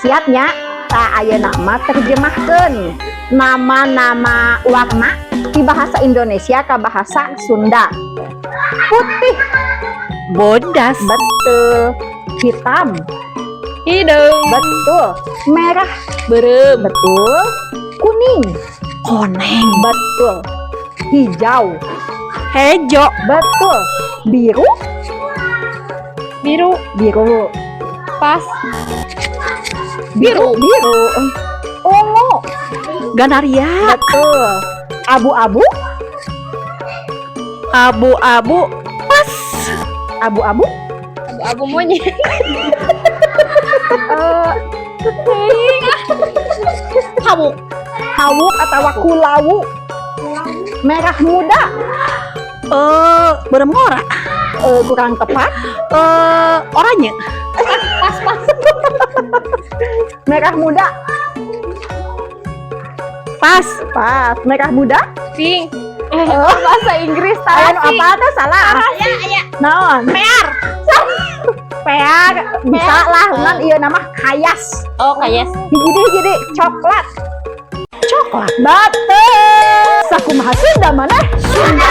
Siap nya? Tah, ayeuna mah terjemahkeun nama-nama warna di bahasa Indonesia ke bahasa Sunda. Putih. Bodas. Betul. Hitam. Hideung. Betul. Merah. Beureum. Betul. Kuning. Koneng. Betul. Hijau. Hejo. Betul. Biru. Biru. Biru. Pas. Biru, biru. Ungu. Ganaria. Betul. Abu-abu. Abu-abu. Pas. Abu-abu. Abu-abu monyet. Eh, Hawuk. Hawuk atau kulawu. Merah muda. Eh, beureum ngora. Eh, kurang tepat. Eh, oranye. Pas, pas. Merah muda. Pas. Pas. Merah muda. Pink. Eh, bahasa Inggris. Aya nu Tarasi. apa tuh salah? Aya, aya. Naon? Pear. Pear bisa lah, ngan ieu nama kayas. Oh, kayas. Hiji deui, hiji deui, coklat. Coklat. Betul. Sakumaha Sunda maneh? Sunda.